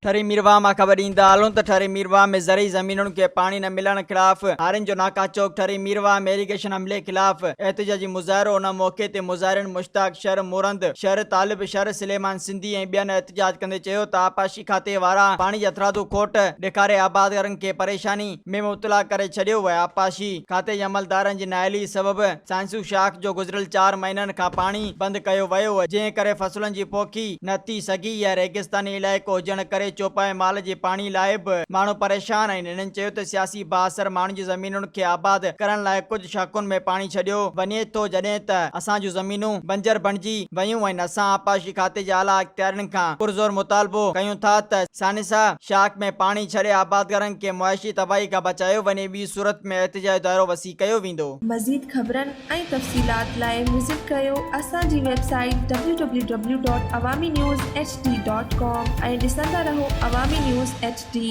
ٺري ميرواهه مان خبر ڏيندا هلون ته ٺري ميرواهه ۾ زرعي زمينن کي پاڻي نه ملڻ خلاف هارين جو ناڪا چوڪ ٺري ميرواهه ۾ ايريگيشن حملي خلاف احتجاجي مظاهرو ان موقعي تي مظاهرين مشتاق شر، مورند شر، طالب شر، سليمان سنڌي ۽ ٻين احتجاج ڪندي چيو ته آبپاشي کاتي وارا پاڻي جي هٿرادو کوٽ ڏيکاري آبادگارن کي پريشاني ۾ مبتلا ڪري ڇڏيو ويو آبپاشي کاتي جي عملدارن جي نااهلي سبب سائنسو شاخ جو گذريل چار مهينن کان پاڻي بند ڪيو ويو جنهن ڪري فصلن جي پوکي نه ٿي سگهي يا ريگستاني علائقو هجڻ ڪري چوپائي مال جي پاڻي لاء به ماڻهو پريشان آهن هنن چيو ته سياسي بااثر ماڻهن جي زمينن کي آباد ڪرڻ لاء ڪجهه شاخن ۾ پاڻي ڇڏيو وڃي ٿو جڏهن ته اسان جون زمينون بنجر بڻجي ويون آهن اسان آبپاشي کاتي جي اعليٰ اختيارين کان پرزور مطالبو ڪيون ٿا ته سانسا شاخ ۾ پاڻي ڇڏي آبادگارن کي معاشي تباهي کان بچايو وڃي ٻي صورت ۾ احتجاجي دائرو وسيع ڪيو ويندو. مزيد خبرن ۽ تفصيلات لاء وزٽ ڪريو اسان جي website W W W dot Awami news H D dot com ۽ ڏسندا رهو عوامي نيوز ايڇ ڊي.